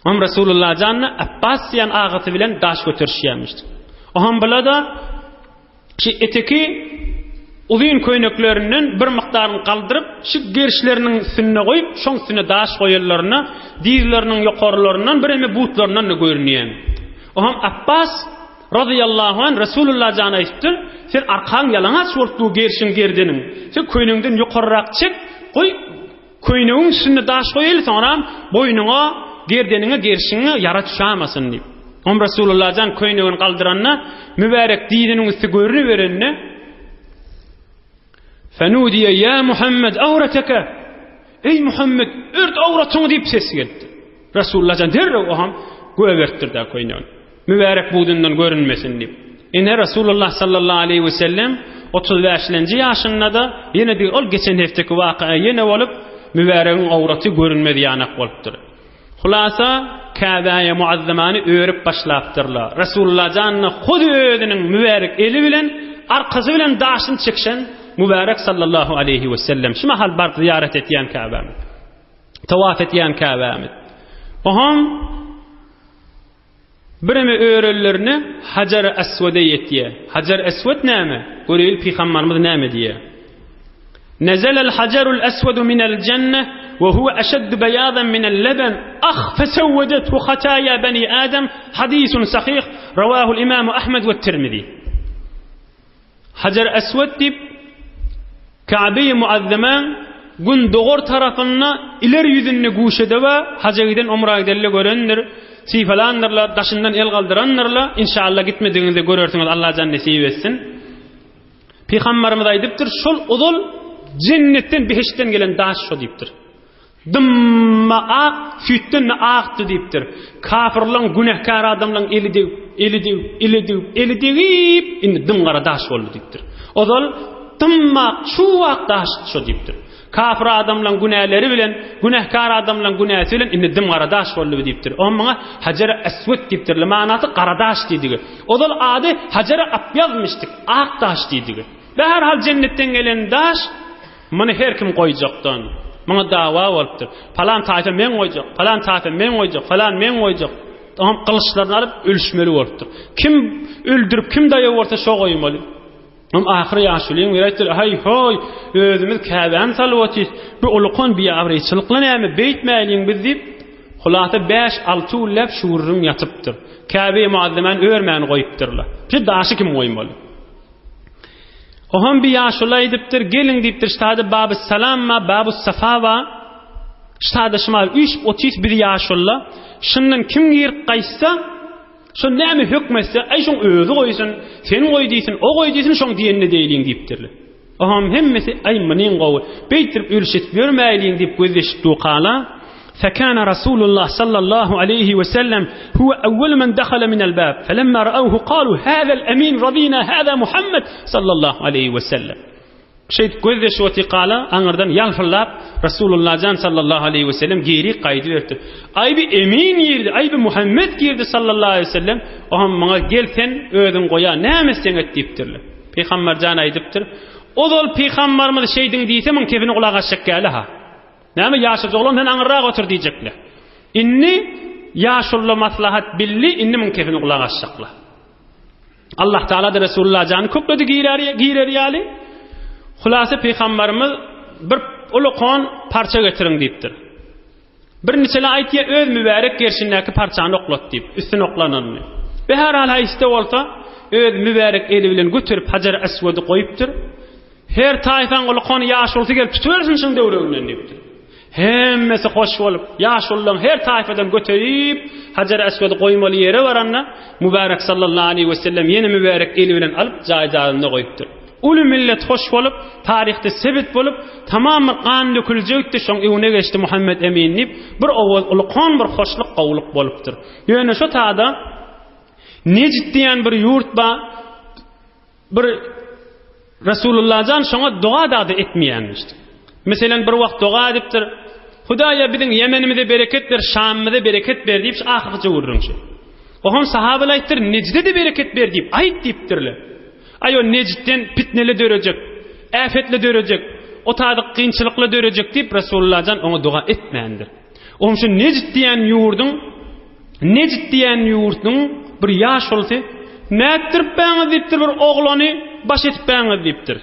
Oňam Resulullah janyna Apbas diýen agasy bilen daş göterişýänmişdi. Oňam bula-da şu eteki uzyn köýneklerinden bir mukdaryny galdyryp, şu gerişleriniň üstünde goýup, şoň üstüne daş goýanlarynda dyzlarynyň ýokarlaryndan bireme butlaryndan-da görünýän. Oňam Apbas Razyýallahu anh Resulullah jana aýdypdyr, Sen arkaň ýalaňaç bolup dur gerşiň gerdeniň. Sen köýnegiňden ýokarrak çek, goý, köýnegiň üstünde daş goýaýly, soňram boýnuňa, gerdeniňe, gerşiňe ýara düşämasyn diýip. Oňa Resulullah jan köýnegini galdyranda, mübärek dyzynyň üsti görüniberende, Fenudiye ýa Muhammed awrateke! Eý Muhammed, ört awratyňy diýip ses gelipdir. Resulullah jan derrew oham göbertdir-de köýnegini. Mübärek budundan görünmesin diýip. Ine Resulullah sallallahu aleýhi we sellem 35-lenji ýaşynda-da ýene de ol geçen hefteki waka ýene bolup, mübäregiň awraty görünmez ýanak bolupdyr. Hulasa, Käbäýe Muazzamany örüp başlapdyrlar. Resulullah janyna hut özüniň mübärek eli bilen, arkasy bilen daşyny çekişen mübärek sallallahu aleýhi we sellem. Şu mahal baryp zyýarat etýän Käbämiz. Tawaf etýän Käbämiz. Oňam Bireme örellerine Hajar-y Eswede ýetýär. Hajar-y Eswed näme? Göreýli pygambarymyz näme diýýär. Nezelel hajarul eswedu minel jenne we huwe eşeddu beýadan minel leben ah fesewwedethu hataýa beni Adem hadisun sahih rawahul imamu Ahmed we Tirmizi. Hajar Eswed diýip, Käbe-i Muazzamaň gündogar tarapynda ileri ýüzünde guşede bar, haja giden, umra gidenler görendir, sypalandyrlar, daşyndan el galdyrandyrlar, inşallah gitmedigiňizde görersiňiz, Allajan nesip etsin. Pygambarymyz aýdypdyr, şol ozal jennetden, behiştden gelen daş şo diýipdir. Dymma ak, süýtden-de akdy diýipdir. Kafyrlaň, günäkär adamlaň eli degip, eli degip, eli degip, eli degip, indi dym gara daş boldy diýipdir. Ozal dymma ak, çuw-ak daşdy şo diýipdir. Kafyr adamlaň günäleri bilen, günäkär adamlaň günäsi bilen indi dym gara daş boldy bu diýipdir. Oňa muňa Hajar-y Eswed diýipdirler. Manasy gara daş diýdigi. Ozal ady Hajar-y Apýazmyşdyk, ak daş diýdigi. Bäherhal jennetden gelen daş Muny her kim goýjakdan. Muňa dawa bolupdyr. Palan taýfa men goýjak, palan taýfa men goýjak, falan men goýjak. Oňam gylyçlaryny alyp ölüşmeli bolupdyr. Kim öldürip, kim daýaw bolsa şo goýmaly. Hem ahyry ýaşulyň biri aýtdyr, Haý, hoý, özümiz Käbäni salyp otyrys. Bu ulukan biabraýçylykla näme, beýtmäýliň biz diýip, hulasa bäş-alty günläp şu gürrüň ýatypdyr. Käbe-i Muazzamäni örmäni goýupdyrlar. Şu daşy kim goýmaly? Oham bir ýaşuly aýdypdyr, geliň diýipdir, ştada Babus Salam ba, Babus Safa ba. Ştada şumal üýşüp otyrys biz ýaşulylar. Şundan kim girip gaýtsa, Şo näme hökm etse, aý şoň özi goýsun, sen goý diýsin, o goý diýsin, şoň diýenini edeýliň diýipdirler. Oňam hemmesi, aý munyň gowy, beýtdirip ölüşip ýörmäýliň diýip gözleşip dukala, Fekana Rasulullah sallallahu aleýhi we sellem huwe awwelu men dahala minel bab, felemma ra'awhu kalu hazel emin radina haza Muhammed sallallahu aleýhi we sellem. Şeýdip gözleşip otyrkala, aňyrdan ýalpyldap, Resulullah jan sallallahu aleýhi we sellem geri gaýdyberipdir. Aý bi Emin girdi, aý bi Muhammet girdi sallallahu aleýhi we sellem, oňam maňa gel sen özüň goýa, näme etseň et diýipdirler. Pygamber jan aýdypdyr, Ozal pygambarymyz şeýdiň diýse, muň kepini gulak asjak gäli-ha. Näme ýaşajy oglan sen aňyrrak otur diýjekler. Indi ýaşulla maslahat bildi, indi muň kepini gulak asjaklar. Allah Taala da Resulullah jany kökledi girer girer ýaly. Hulasa pygamberimiz bir ulukan parça getiriň diýipdir. Bir niçele aýtýa öz mübärek gerşindäki parçany oklat diýip, üstüne oklananyny. Beherhal haýsy bolsa öz mübärek eli bilen göterip Hajar Aswady goýupdyr. Her taýfaň ulukany ýaşulusy gelip tutubersin şuň döwreginden diýipdir. Hemmesi hoş bolup, ýaşulularyň her taýfadan göterip, Hajar Eswedi goýmaly ýere baranda, Mübärek sallallahu aleýhi wesellem ýene mübärek eli bilen alyp, jaý-jaýynda goýupdyr. Uly millet hoş bolup, taryhda sebit bolup, tamam bir gan döküljekdi, şoň öňüne geçdi Muhammet Emin diýip, bir owaz ulukan bir hoşluk, gowulyk bolupdyr. Ýöne şo tada Nejd diýen bir ýurt bar, Bir Resulullajan şoňa doga dady etmeýänmiş. Meselen bir wagt doga edipdir. Hudaýa biziň Ýemenimize bereket ber, Şamymyza bereket ber diýip şu ahyrky gürrüň şu. Oňam sahabalar aýtdyr, Nejde-de bereket ber diýip aýt diýipdirler. Aý o Nejdden pitneli dörejek, äfetli dörejek, o taýda kynçylykly dörejek diýip Resulullajan oňa doga etmändir. Oňam şu Nejd diýen ýurduň Nejd diýen ýurduň bir ýaşulusy nätdiripbäňiz diýipdir bir oglany baş etipbäňiz diýipdir.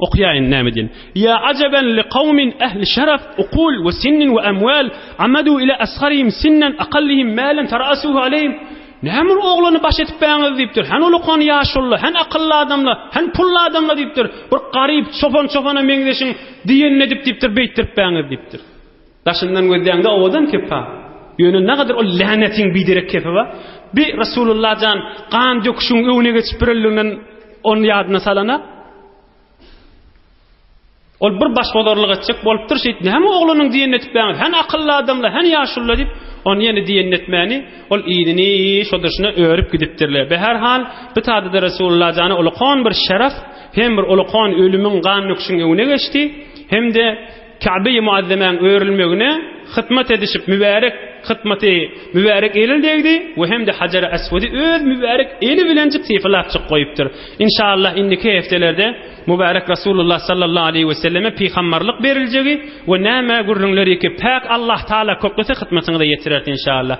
Okaýaýyn näme diýen. Ýa ajaban li kawmin ehli şeref, ukul we sinnin we amwal amadu ila asgarihim sinnen aqallihim malen tarasuhu aleyhim. Näme bir oglany baş etipbäňiz diýipdir. Hän ulukan ýaşuly, hän akylly adamlar, hän pully adamlar diýipdir. Bir garyp çopan-çopana meňzeşiň diýenini edip diýipdir, beýtdiripbäňiz diýipdir. Daşyndan gözläňde owadan kepa. Ýöne nagadyr ol länetiň biderek kepi bar. Bi Resulullah jan gan döküşiň öňüne geçip birilliginden ony ýadyna salana. Ol bir başbozarlyk etjek bolupdyr, şeýt näme oglanyň diýenini etip bäňiz, hän akylly adamlar, hän ýaşulular diýip, ony ýene diýenini etmäni, ol yzyny şo durşuna örüp gidipdirler. Beherhal, bu taýda-da Resulullah jana ulukan bir şeref, hem bir ulukan ölümiň, gan döküşiň öňüne geçdi, hem-de Käbe-i Muazzemäň örülmegine hytmat edişip mübärek hytmaty mübärek eli degdi we hem-de Hajar-y Eswedi öz mübärek eli bilenjik sypalapjyk goýupdyr. Inşallah indiki hepdelerde mübärek Rasulullah sallallahu aleýhi we selleme pygambarlyk beriljegi we näme gürrüňleri ki päk Allah Taala köklese hytmatyňyza ýetireris inşallah.